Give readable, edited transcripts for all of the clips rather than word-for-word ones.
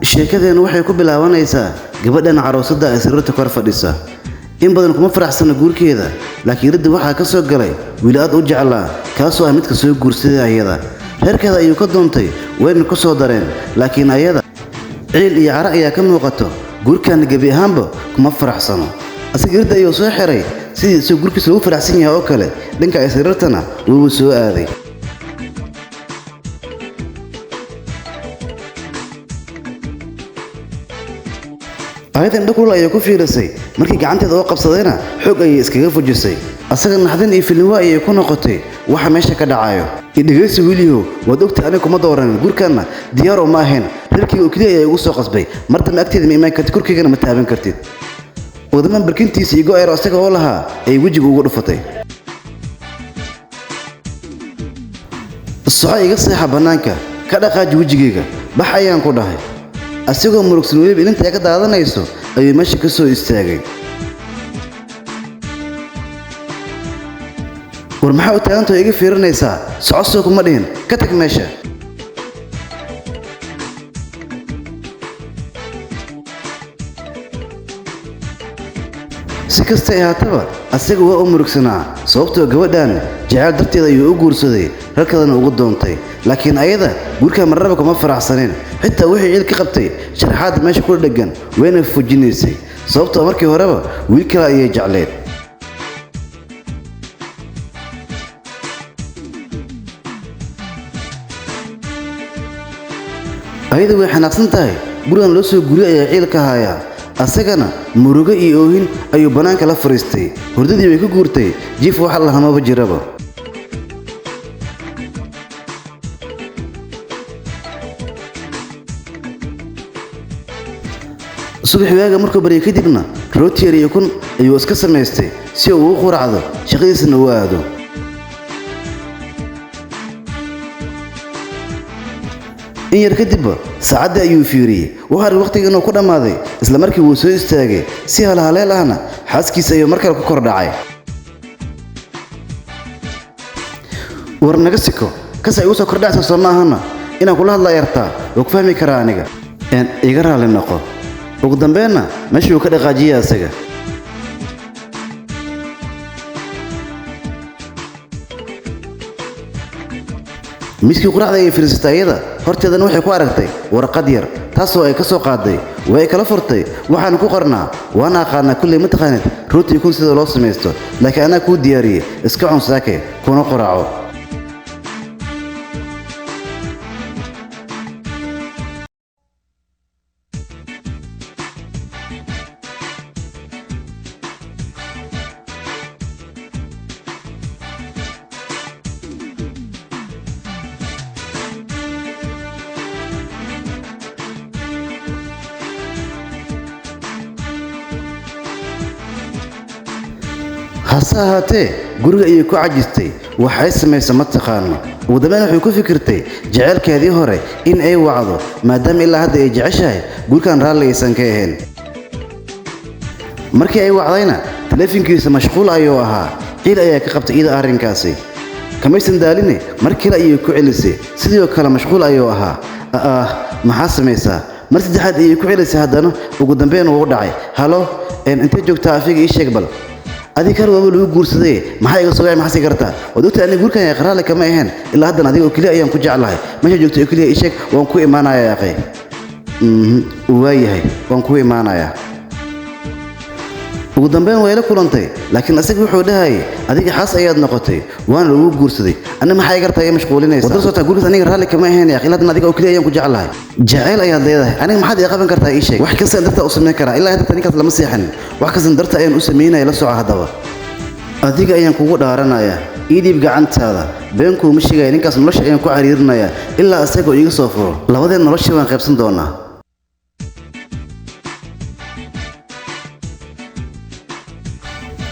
Sheekadeennu waxay ku bilaabanaysaa gabadhan caroosadda ee sariirta kor fadhisa. In badan kuma faraxsana guurkeeda, laakiin ridda waxaa ka soo galay wiil aad u jeclaa, kaasoo ah midka soo guursaday ayada. Reerkeeda ayuu ka doontay, wayna ku soo dareen, laakiin ayada ciil iyo cara ayaa ka muuqato. Guurkaana gebi ahaanba kuma faraxsano. Asaga ridda ayuu soo xiray sidii isagoo guurkiisa ugu faraxsan yahay oo kale. Dhanka ay sariirtana wuuba soo aaday. Ayada indho kulul ayay ku fiirisay, markii gacanteeda oo qabsadayna xoog ayay iskaga fujisay. Asaga naxdin iyo filinwa ayay ku noqotay waxa meesha ka dhacayo. Dhegeysi wiiliyow, waad ogtahay aniga kuma dooranin guurkaana, diyaar uma ahayn. Reerkayga oo keliya ayaa igu soo qasbay. Mar dambe agteeda ma imaan kartid, korkaygana ma taaban kartid. Wadaman barkintiisa iyo go'ayro asaga oo lahaa ayay wejiga ugu dhufatay. Soco, iga seexa bannaanka, ka dhaqaaji wejigayga, bax ayaan ku dhahay. Asigoo murugsan weliba ilinta ay ka daadanayso ayuu meesha ka soo istaagay. War maxaa u taagantao iga fiirinaysaa? Soco soo kuma dhihin, ka tag meesha. Si kastay ahaataba, asaga waa u murugsanaa, sababtoo gabadhan jacayl darteed ayuu u guursaday, reerkeedana ugu doontay, laakiin ayada guurka marnaba kuma faraxsaneen. Xitaa wixii ciil ka qabtay sharaxaadda meesha ku dheggan wayna fujinaysay, sababtoo markii horeba wiil kale ayay jecleed. Ayada way xanaaqsan tahay, gurigan loo soo guriyay ayaa ciil ka hayaa. Asagana murugo iyo oohin ayuu bannaanka la fariistay. Hurdadii way ka guurtay, jiif waxa lahamaba jiraba. Subax waaga markuu baryay kadibna rooti yar iyo kun ayuu iska samaystay si uu ugu quracdo, shaqadiisana u aado. In yar kadibba saacaddii ayuu fiiriyey, wuxuu arkay waqtiga inuu ku dhammaaday. Isla markii wuu soo istaagay, si halhaleel ahna xaaskiisa ayuu mar kale ku kor dhacay. War naga siko, kas ay igu soo kordhacaysa soo ma ahana inaan kula hadla yartaa, waa ku fahmi karaa aniga. Iga raalli noqo. Ugu dambeenna meeshii uu ka dhaqaajiyay asaga. Miiskii quraacda ayay fadhiisatay ayada, horteedana waxay ku aragtay warqad yar, taasoo ay ka soo qaaday. Way kala furtay, waxaana ku qornaa: waana aqaanaa kulley ma taqaanid rooti kun sida loo samaysto, laakiin anaa kuu diyaariyey, iska cun saake kuna quraaco. Hase ahaatee guriga ayay ku cajistay, waxay samaysa ma taqaano. Ugu dambeyn waxay ku fikirtay jaceylkeedii hore in ay wacdo, maadaama ilaa hadda ay jeceshahay, guurkan raalli aysan ka ahayn. Markii ay wacdayna taleefankiisa mashquul ayuu ahaa. Ciil ayaa ka qabtay iyada arrinkaasi. Kamaysan daaline, mar kale ayay ku celisay, sidoo kale mashquul ayuu ahaa. Ah, maxaa samaysaa? Mar saddexaad ayay ku celisay haddana, ugu dambeyn wuu dhacay. Halo, intee joogtaa afiga? Ii sheeg bal. Adiga kar waaba lagu guursaday, maxaa iga soo wacay? Maxaa sii kartaa? Waad ogtahay aniga guurkan ay raalli kama ahayn, ilaa haddana adiga oo keliya ayaan ku jeclahay. Meesha joogto oo keliya ii sheeg, waan ku imaanayaa aqay. Waayahay, waan ku imaanayaa. Ugu dambeyn way la kulantay, laakiin asaga wuxuu dhahayay: adiga xaas ayaad noqotay, waana lagu guursaday, anna maxaa iga rabtaa, iga mashquulinaysa? Wadada socotaa, guurkaas aniga raalli kama ahayn yaaq, ilaa haddana adiga oo keliya ayaan ku jeclahay. Jacayl ayaad leedahay, aniga maxaad ii qaban kartaa? Ii sheeg. Wax kasta dartaa u samayn karaa, ilaa hadda ninkaas lama seexanin, wax kastan darta ayaan u samaynaya. La soco haddaba, adiga ayaan kugu dhaaranayaa, ii dhiib gacantaada, been kuuma sheegaya, ninkaas nolosha ayaan ku cariirinayaa ilaa isagoo iiga soo furo. Labadeen nolosha waan qaybsan doonaa.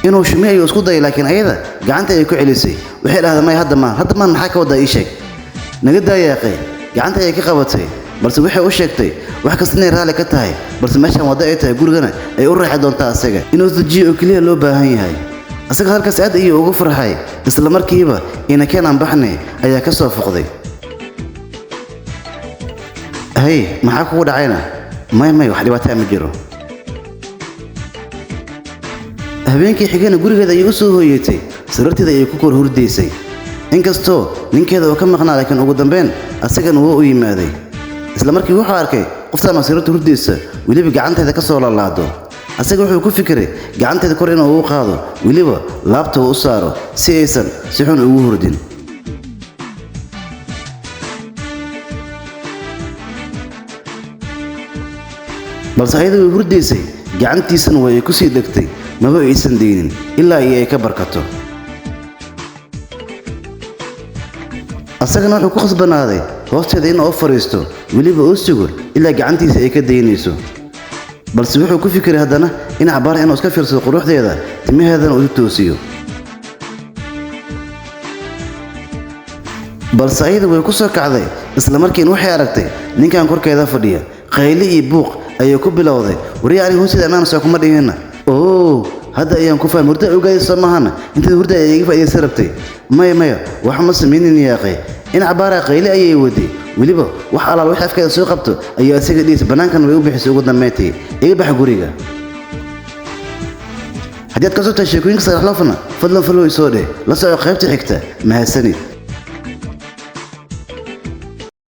Inuu shumay ayuu isku dayay, laakiin ayada gacanta ayay ku celisay. Waxay dhahday: may, hadda maan, hadda maan. Maxaa ka wadaa? Ii sheeg. Naga daayaaqay. Gacanta ayay ka qabatay, balse waxay u sheegtay wax kasta inay raalli ka tahay, balse meeshan waddo ay tahay, gurigana ay u raaxi doontaa, asaga inuu isdejiyo oo keliya loo baahan yahay. Asaga halkaas aad ayuu ugu farxay. Isla markiiba inakeen aan baxnay ayaa ka soo foqday. Hay, maxaa kugu dhacayna? May may, wax dhibaataa ma jiro. Habeenkii xigana gurigeeda ayay u soo hooyatay, sariirteeda ayay ku kor hurdaysay, inkastoo ninkeeda uu ka maqnaa, laakiin ugu dambeyn asagana wuu u yimaaday. Isla markii wuxuu arkay qoftaan sariirta hurdaysa, weliba gacanteeda ka soo laalaado. Asaga wuxuu ku fikiray gacanteeda kor inuu ugu qaado, weliba laabta uu u saaro si aysan si xun ugu hurdin. Balse ayada way hurdaysay, gacantiisana way ay ku sii dhegtay, maba aysan daynin ilaa iyo ay ka barkato. Asagana wuxuu ku khasbanaaday hoosteeda in uu fadhiisto, weliba uu sugo ilaa gacantiisa ay ka daynayso. Balse wuxuu ku fikiray haddana in cabaar inuu iska fiirsado quruxdeeda, timaheedana uu toosiyo. Balse ayada way ku soo kacday isla markiina waxay aragtay ninkan korkeeda fadhiya. Qayli iyo buuq ayay ku bilowday. Wariya, aniga hoosteeda ammaan soo kuma dhihina. Oo hadda ayaan ku fahmay, hurda ogaayay soo mahana, intaad hurda ayay iga faa'iidaysan rabtay. Maya maya, wax ma samaynin yaaqay. In cabaaraa qayli ayay waday, weliba wax alaal wixii afkeeda soo qabto ayaa isaga dhiis bannaankan way u bixisay. Ugu dambeyntii, iga baxa guriga. Haddii aad ka soo tahay sheekooyinka Saraxloofna, fadlan follow isoo dheh, la soco qaybta xigta. Mahadsanid.